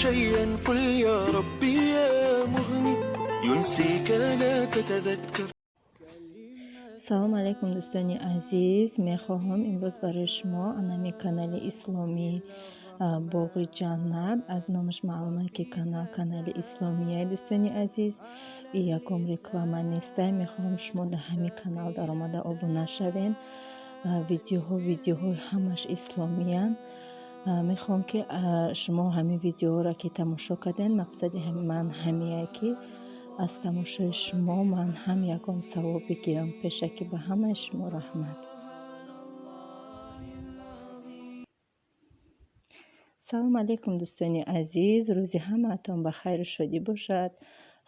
شيئا قل يا ربي يا مغني ينسيك لا تتذكر. Салом алайкум, дӯстони азиз. Мехоҳам имрӯз барои шумо анами канали исломӣ «Боғи ҷаннат». Аз номаш маълум ки канал канали исломия. Дӯстони азиз, и ягон реклама нестай. Мехоҳам шумо дар ҳамин канал даромада обуна шавен. Видеоҳо, видеоҳои ҳамаш исломиянд. Мехоҳам, ки шумо ҳамин видеоҳоро ки тамошо кардем, мақсади ман ҳамие, ки аз тамошои шумо ман ҳам ягон савоб бигирам. Пешакӣ ба ҳамаи шумо раҳмат. Салом алейкум, дӯстони азиз. Рӯзи ҳамаатон ба хайру шодӣ бошад.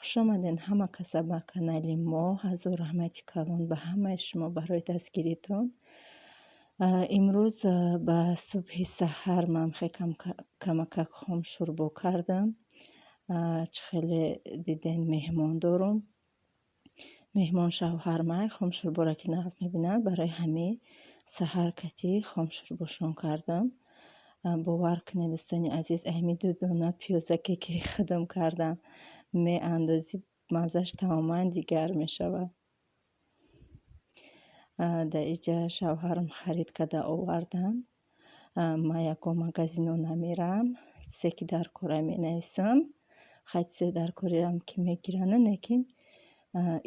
Хушомаден ҳама каса ба канали мо. Ҳазор раҳмати калон ба ҳамаи шумо барои дастгиритон. Имрӯз ба субҳи саҳар ман хе камакак хом шӯрбо кардам. Чӣ хеле диден, меҳмон дорум. Меҳмон шавҳармай хом шӯрборо ки нағз мебинад, барои ҳамин саҳар кати хом шӯрбошон кардам. Бовар кунед, дӯстони азиз, ҳамин ду дона пиёзаке ки худам кардам, меандозӣ, маззаш тамоман дигар мешавад. Дар иҷа шавҳарам харид карда овардан. Ман ягон магазино намерам, чизе ки дар кора менависам. Хай, чизои дар корирам ки мегиранд, лекин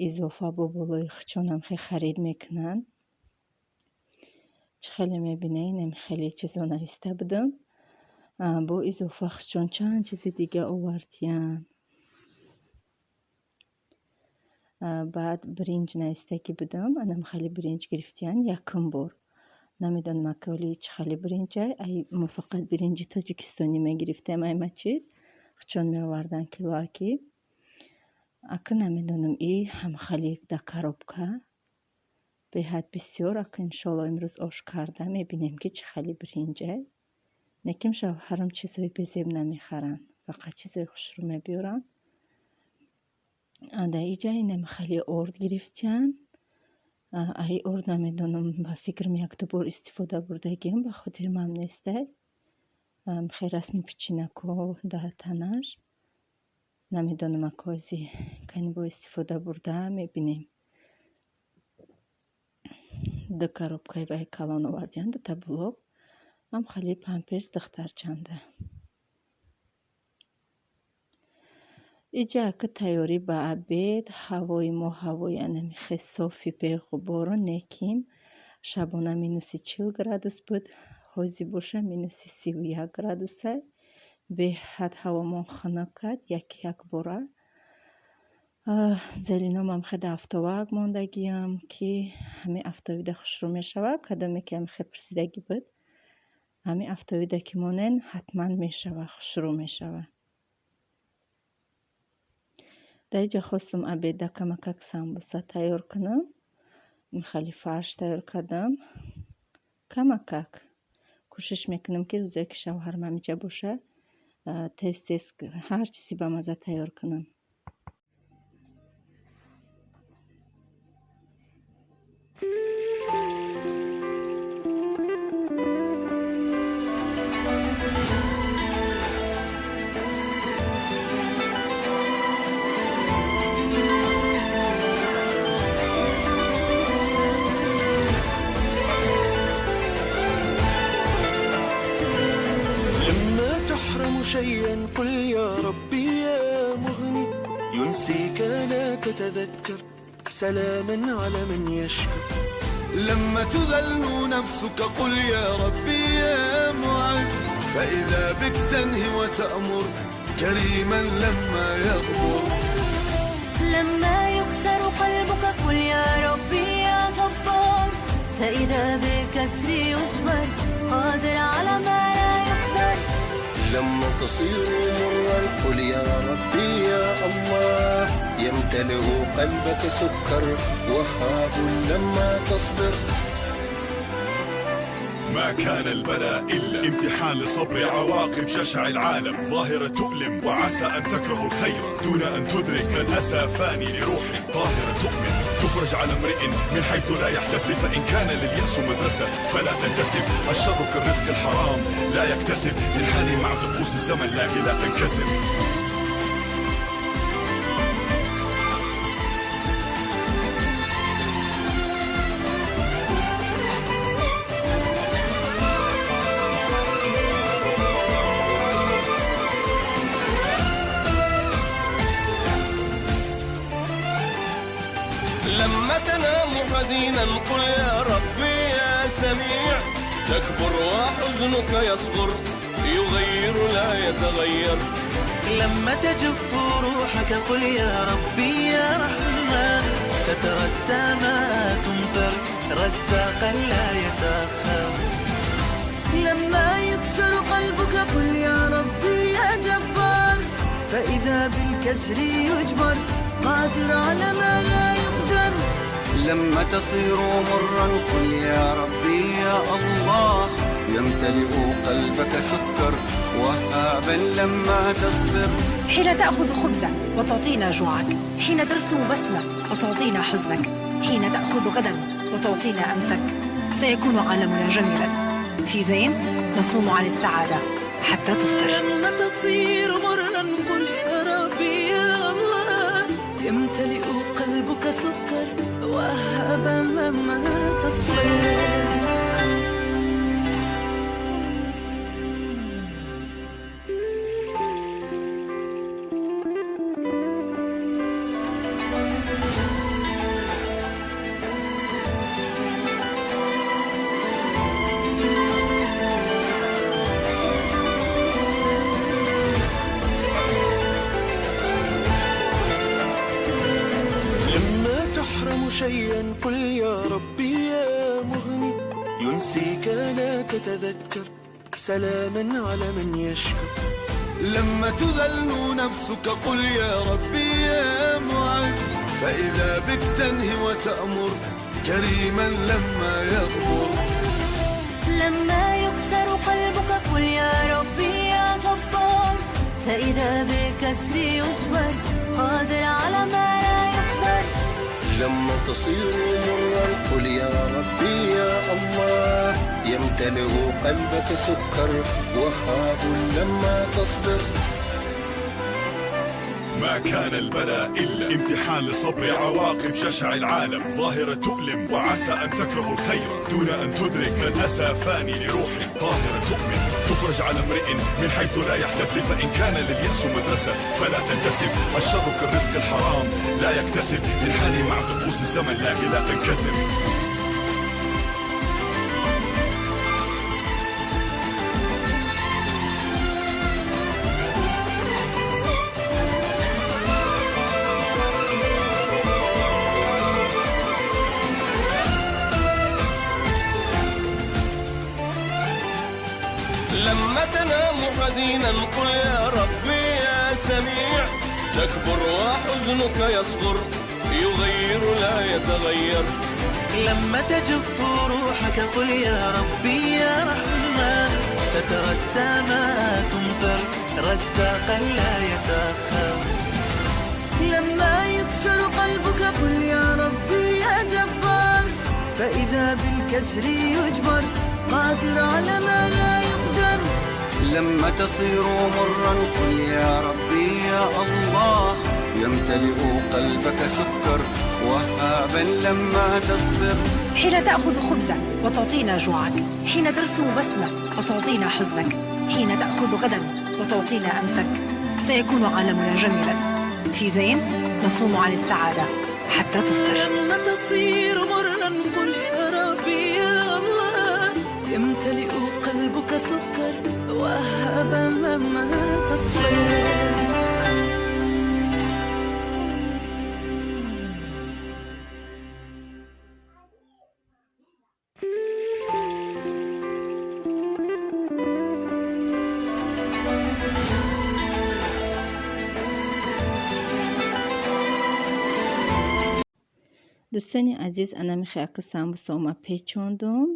изофа бо болои хучонам хе харид мекунанд. Чӣ хеле мебинед, инам хеле чизо нависта будам. Бо изофа хучон чанд чизи дига овардиянд. Баъд биринҷ навистагӣ будам, анам хеле биринҷ гирифтиянд якум бор. Намедонам, аколи чӣ хеле биринҷай. Ай мо фақат биринҷи тоҷикистонӣ мегирифтем, ай мачид. Хучон меоварданд килоакӣ. Ака, намедонам, и ҳам хеле дар коробка беҳад бисёр. Ака, иншоалло, имрӯз ош карда мебинем, ки чӣ хеле биринҷай. Лекин шавҳарам чизҳои безеб намехаранд, фақат чизҳои хушрӯ мебиёранд. Дар иҷа инам хеле орд гирифтиянд. Ай орд намедонам, ба фикрам, якду бор истифода бурдагиам, ба хотиримам нестай. Хеле расми пичинако дар танаш. Намедонам, акози кани бо истифода бурда мебинем. Ду коробкаи вай калон овардиянд, дута блок. Ҳам хеле памперс духтарчанда. Иҷа ака тайёрӣ ба обед. Ҳавои мо ҳавои анами хе софи беғубору, лекин шабона -40 градус буд, ҳозир боша -31 градусай. Беҳад ҳавомон хунук кард як якбора. Зелиномам хе дар автовак мондагиам, ки ҳамин автовида хушрӯ мешавад. Кадоме ки ҳами хе пурсидагӣ буд, ҳамин автовида ки монен, ҳатман мешавад, хушрӯ мешавад. Дар иҷа хостум обеда камакак самбуса тайёр кунам. Хеле фарш тайёр кардам. Камакак кӯшиш мекунам, ки рӯзое ки шавҳарам ҳамиҷа боша, тез тез ҳар чизе ба мазза тайёр кунам. لما تحرم شيئا قل يا ربي يا مغني ينسيك لا تتذكر سلاما على من يشكر. لما تذل نفسك قل يا ربي يا معز، فإذا بك تنهي وتأمر كريما لما يغمر. لما يكسر قلبك قل يا ربي يا جبار، فإذا بالكسر يجبر قادر على ما لا يقدر. لما تصير مرا قل يا ربي يا الله، يمتلئ قلبك سكر وهاب لما تصبر. ما كان البلاء إلا امتحان للصبر، عواقب جشع العالم ظاهرة تؤلم، وعسى أن تكره الخير دون أن تدرك. فالأسى فاني لروح طاهرة تؤمن، تفرج على امرئ من حيث لا يحتسب. فإن كان لليأس مدرسة فلا تنتسب، الشر كالرزق الحرام لا يكتسب، ينحني مع طقوس الزمن لكن لا تنكسر. لما تنام حزينا قل يا ربي يا سميع، تكبر وحزنك يصغر، يغير لا يتغير. لما تجف روحك قل يا ربي يا رحمن، سترى السماء تمطر رزاقا لا يتأخر. لما يكسر قلبك قل يا ربي يا جبار، فإذا بالكسر يجبر، قادر على ما لا يقدر. لما تصير مرا قل يا ربي يا الله، يمتلئ قلبك سكر وهابا لما تصبر. حين تأخذ خبزا وتعطينا جوعك، حين ترسم بسمة وتعطينا حزنك، حين تأخذ غدا وتعطينا أمسك، سيكون عالمنا جميلا. في زين نصوم عن السعادة حتى تفطر. لما تصير مرا قل يا ربي يا الله، يمتلئ قلبك سكر وهابا لما تصبر. شيئا قل يا ربي يا مغني، ينسيك لا تتذكر، سلاما على من يشكر. لما تذل نفسك قل يا ربي يا معز، فإذا بك تنهي وتأمر، كريما لما يغمر. لما يكسر قلبك قل يا ربي يا جبار، فإذا بالكسر يجبر، قادر على ما لا يقدر. لما تصير مرا قل يا ربي يا الله، يمتلئ قلبك سكر وهاب لما تصبر. ما كان البلاء إلا امتحان للصبر، عواقب جشع العالم ظاهرة تؤلم، وعسى أن تكره الخير دون أن تدرك. فالأسى فاني لروح طاهرة تؤمن، تفرج على امرئ من حيث لا يحتسب. فإن كان لليأس مدرسة فلا تنتسب، الشر كالرزق الحرام لا يكتسب، ينحني مع طقوس الزمن لكن لا تنكسر. لما تنام حزينا قل يا ربي يا سميع، تكبر وحزنك يصغر، يغير لا يتغير. لما تجف روحك قل يا ربي يا رحمن، سترى السماء تمطر رزاقا لا يتأخر. لما يكسر قلبك قل يا ربي يا جبار، فإذا بالكسر يجبر، قادر على ما لا يقدر. لما تصير مرا قل يا ربي يا الله، يمتلئ قلبك سكر وهابا لما تصبر. حين تأخذ خبزا وتعطينا جوعك، حين ترسم بسمة وتعطينا حزنك، حين تأخذ غدا وتعطينا أمسك، سيكون عالمنا جميلا. في زين نصوم عن السعادة حتى تفطر. لما تصير مرا قل يا ربي يا الله، يمتلئ قلبك سكر وهابا لما تصبر. Дӯстони азиз, ана михе ака самбусома печондум.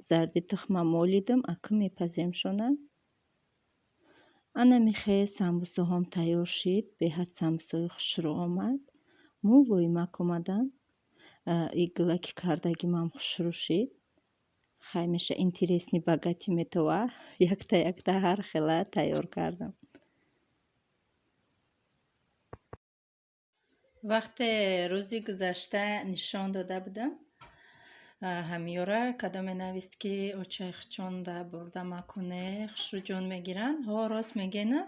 Зарди тухма молидам, акун мепаземшона. Ана михе самбусаҳом тайёр шид, беҳад самбусаҳои хушрӯ омад. Мулоимак омаданд. И гулаки кардагимам хушрӯ шид. Хай меша интересный богатый метова. Якта якта ҳар хела тайёр кардам. Вақте рӯзи гузашта нишон дода будам, ҳамёра кадоме навист, ки очаи хучонда бурда макуне, хушрӯ ҷон мегиранд. Ҳо, рост мегена,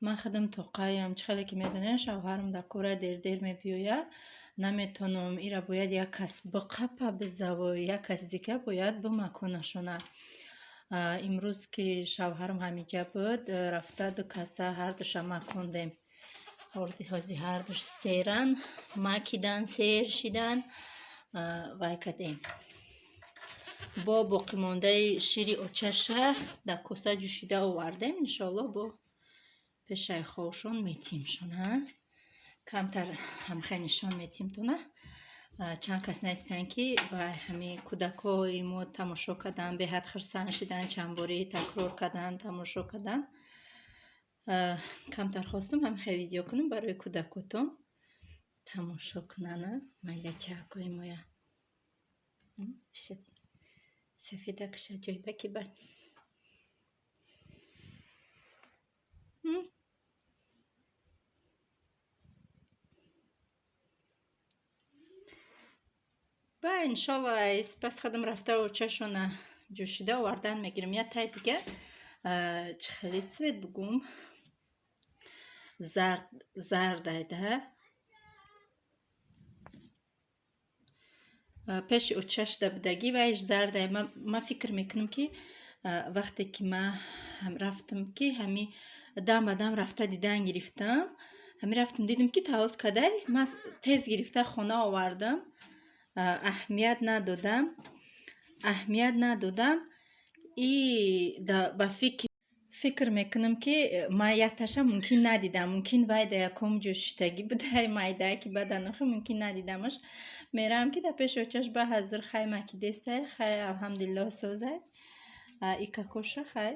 ман худам тоқаям, чӣ хеле ки медонем, шавҳарам дар кора дер-дер мебиёяд, наметонам, ира бояд як кас биқапа бизаво, як кас дига бояд бимаконашона. Имрӯз ки шавҳарам ҳамиҷа буд, рафта ду каса ҳардуша макондем. Ҳози ҳардуш серан, макидан, сер шидан, вай кардем. Бо боқимондаи шири очаша дар коса ҷӯшида овардем. Иншоаллоҳ бо пешаи хобшон метимшон. Камтар ҳамхе нишон метимтона. Чанд кас наистанд, ки вай ҳами кӯдакҳои мо тамошо кардан, беҳад хурсанд шидан, чанд борӣ такрор кардан, тамошо кардан. Камтар хостум ҳамхе видео кунам барои кӯдакотон тамошо кунанд. Майдачаакҳои моя. Сафеда киша ҷойба ки бар. Ба иншолло пас худам рафта очашона ҷӯшида овардан мегирам. Я тай дига чӣ хеле цвет бугум, зард зардайда. Пеши очашда будагӣ вайш зардай. Ман фикр мекунам, ки вақте ки ман рафтам, ки ҳами дам ба дам рафта дидан гирифтам, ҳами рафтам дидам, ки таваллуд кадай, ман тез гирифта хона овардам, аҳамият надодам, аҳамият надодам. И ба фикр мекунам, ки ман якташа мумкин надидам, мумкин вай да якум ҷо шиштагӣ будай, майдае ки баданохи мумкин надидамаш. Меравам, ки дар пеши очаш ба ҳазир хай макидестай, хай алҳамдулиллоҳ созай. И какоша хай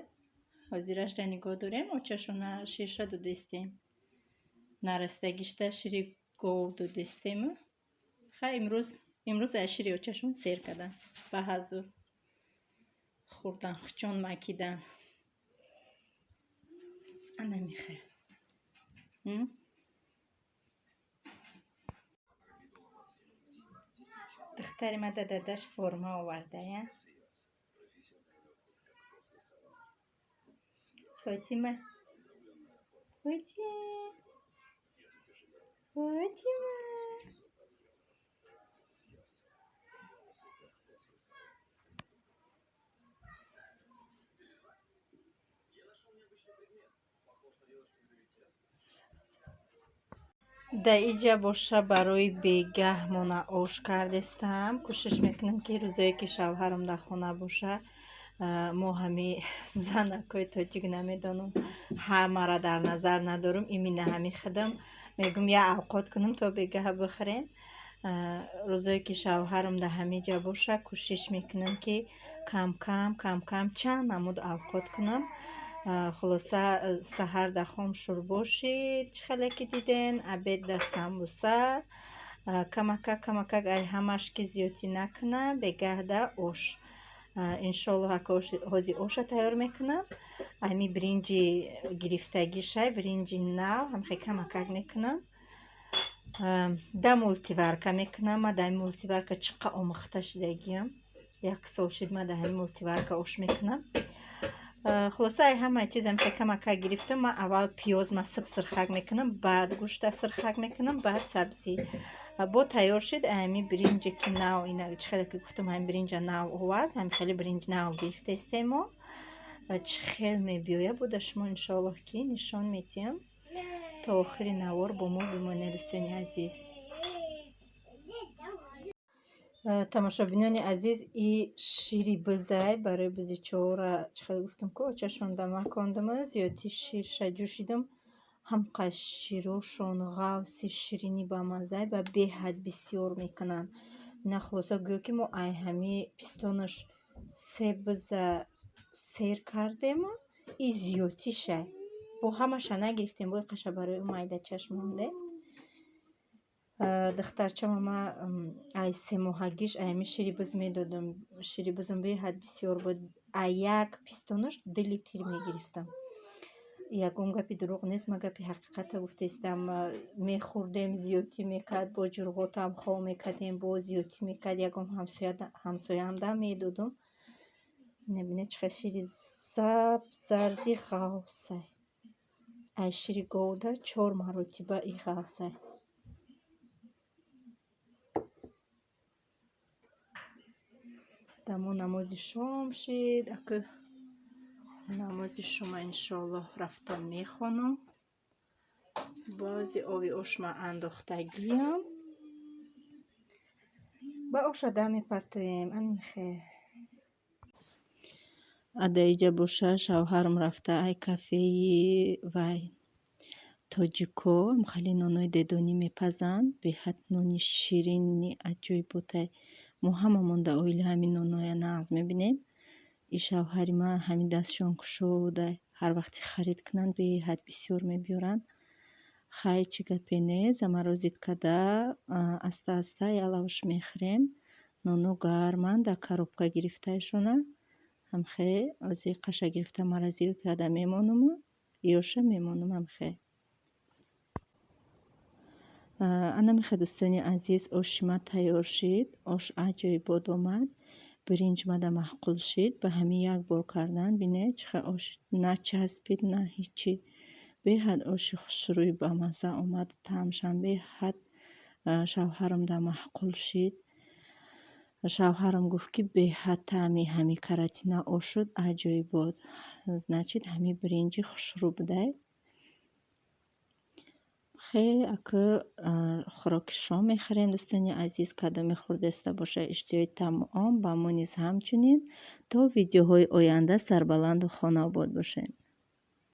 ҳозирашда нигоҳ дорем, очашона ширша додестем, нарасидагишта шири гов додестем. Хай имрӯз аз шири очашон сер карданд, ба ҳазур хӯрдан, хучон макидан. Ана михел. Духтари ма да дадаш форма овардая. Фотима, Фотима, Фотима. Дар иҷа боша барои бегаҳмона ош кардестам. Кӯшиш мекунам, ки рӯзое ки шавҳарам дар хона боша, мо ҳами занакҳои тоҷик, намедонам, ҳамаро дар назар надорам, именно ҳами худам мегӯм, як авқот кунам то бегаҳ бихӯрем. Рӯзое ки шавҳарам дар ҳамиҷа боша, кӯшиш мекунам, ки кам-кам кам-кам чанд намуд авқот кунам. Хулоса, саҳар дар хом шӯрбо шид, чӣ хеле ки диден, обед да самбуса, камакак камакак ай ҳамаш ки зиёдтӣ накунам, бегаҳда ош. Иншоллоҳ, ака ҳози оша тайёр мекунам. Ами биринҷи гирифтагишай, биринҷи нав, ҳамхе камакак мекунам. Да мультиварка мекунам. Ма дар мультиварка чӣ қа омӯхта шудагиам. Як сол шид ма дар ҳамин мультиварка ош мекунам. Хулоса, ай ҳамаи чизам ки камакак гирифтам, ман аввал пиёз ма сиб сирхак мекунам, баъд гӯшта сирхак мекунам, баъд сабзӣ. Бо тайёр шид ами биринҷе ки нав, ина чӣ хеле ки гуфтам, ҳамин биринҷа нав овард, ҳамин хеле биринҷ нав гирифтаистем мо. Чӣ хел мебиёяд, буда шумо иншоаллоҳ ки нишон метиҳам. То охири навор бо мо бимонед, дӯстони азиз. Тамошобинони азиз, и шири бизай барои бизичора, чӣ хеле гуфтам ку, очашонда макондам, зиёдти ширша ҷӯшидам, ҳамқа широшон ғавси ширинӣ бамаззай ба беҳад бисёр мекунанд. Ина хулоса, гӯё ки мо ай ҳами пистонаш Се буза сер кардему, и зиёдтиша. Бо ҳамаша нагирифтем, бо қаша барои майдачаш монде. Духтарчама ма ай 3 моҳагиш ай ҳами шири буз медодам. Шири бузам беҳад бисёр буд. Ай як пистонаш 2 литр мегирифтам. Ягон гапи дурӯғ нест, ман гапи ҳақиқата гуфтаистам. Мехӯрдем, зиёдтӣ мекард, бо ҷурғотам хоб мекардем, бо зиёдтӣ мекард, ягон ҳамсояамда медодум. Небинед, чӣ қадр шири зарди ғафсай. Ай шири говда чор маротиба и ғафсай. Дамо намози шом шид. Ака намози шома иншоаллоҳ рафта мехонам. Бози оби ошма андохтагиам. Ба оша дам мепартоем. Амихе. Адаиҷа боша, шавҳарам рафта ай кафеи вай тоҷико хеле нонои дедонӣ мепазанд. Беҳад нони ширини аҷоиботай. Мо ҳамамон дар оила ҳамин ноноя нағз мебинем. И шавҳари ман ҳамин дастшон кушодай. Ҳар вақте харид кунанд, беҳад бисёр мебиёранд. Хай, чӣ гапе нест, заморозить карда, аста аста ялавш мехӯрем. Ноно гарманд, дар коробка гирифтаашона. Ҳамхе ози қаша гирифта морозилка карда мемонуму ёша мемонум ҳамхе. Ана михе, дӯстони азиз, оши ма тайёр шид. Ош аҷоибот омад. Биринҷ мада маъқул шид. Ба ҳамин як бор кардан, бинед, чӣ хел ош начаспид, на ҳичи. Беҳад оши хушрӯй, бамазза омад. Таъмшам беҳад шавҳарамда маъқул шид. Шавҳарам гуфт, ки беҳад таъми ҳами каратина ош шуд аҷоибот. Значит, ҳами биринҷи хушрӯ будай. Хе, ака хӯроки шом мехӯрем, дӯстони азиз. Кадоме хӯрдаиста боша, иштиҳои тамом, ба мо низ ҳамчунин. То видеоҳои оянда сарбаланду хонаобод бошед.